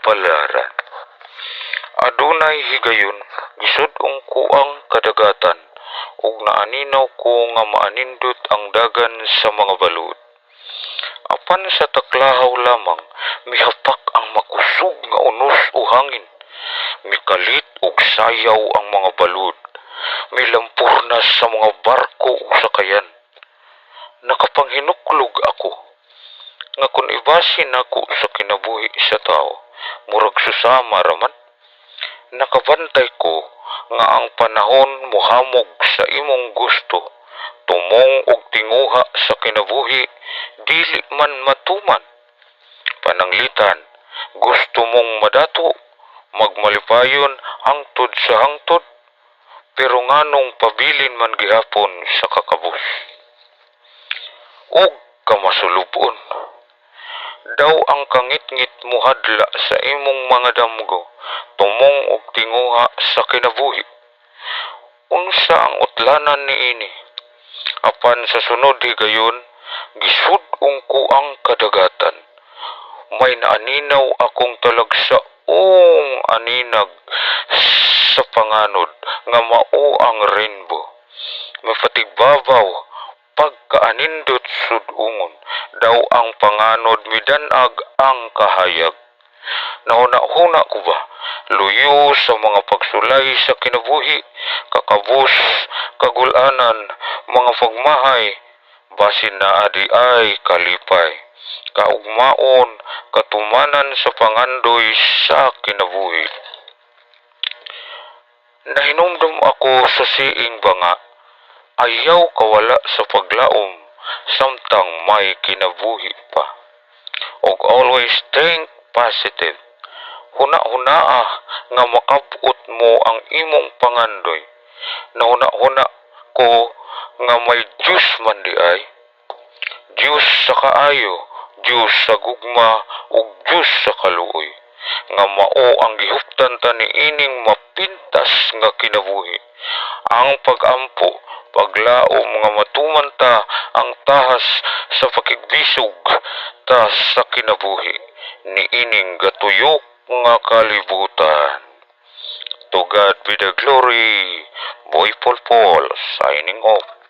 kapalaran. Adunay higayon, gisud-ong ko ang kadagatan ug naaninaw ko nga maanindot ang dagan sa mga balud. Apan sa taklahaw lamang, mihapak ang makusog nga unos o hangin. Mikalit og sayaw ang mga balud. Milampurnas sa mga barko ug sakayan. Nakapanghinuklog ako nga kung ibase nako sa kinabuhi sa tao, murag susama raman. Nakabantay ko nga ang panahon mohamog sa imong gusto, tumong og tinguha sa kinabuhi, dili man matuman. Pananglitan, gusto mong madato, magmalipayon hangtod sa hangtod, pero nganong pabilin man gihapon sa kakabus ug kamasulub-on? Daw ang kangitngit mohadla sa imong mga damgo, tumong og tinguha sa kinabuhi. Unsa ang utlanan niini? Apan sa sunod higayon, gisud-ong ko ang kadagatan. May naaninaw akong talagsaong aninag sa panganod nga mao ang rainbow. Mapatigbabaw pagkaanindot sud-ungon, daw ang panganod midan-ag ang kahayag. Nahuna-huna ko ba, luyo sa mga pagsulay sa kinabuhi, kakabus, kagulanan, mga pagmahay, basin naa diay kalipay, kaugmaon, katumanan sa pangandoy sa kinabuhi. Nahinumdum ako sa siing banga, ayaw kawala sa paglaom samtang may kinabuhi pa. Og always think positive. Huna-hunaa nga makab-ot mo ang imong pangandoy. Nahuna-huna ko nga may Diyos man diay. Diyos sa kaayo, Diyos sa gugma, ug Diyos sa kaluoy. Nga mao ang gihuptan ta niining mapintas nga kinabuhi. Ang pag-ampo, paglaom nga matuman ta ang tahas sa pakigbisog ta sa kinabuhi niining gatuyok nga kalibutan. To God be the glory. Boy Paul Paul signing off.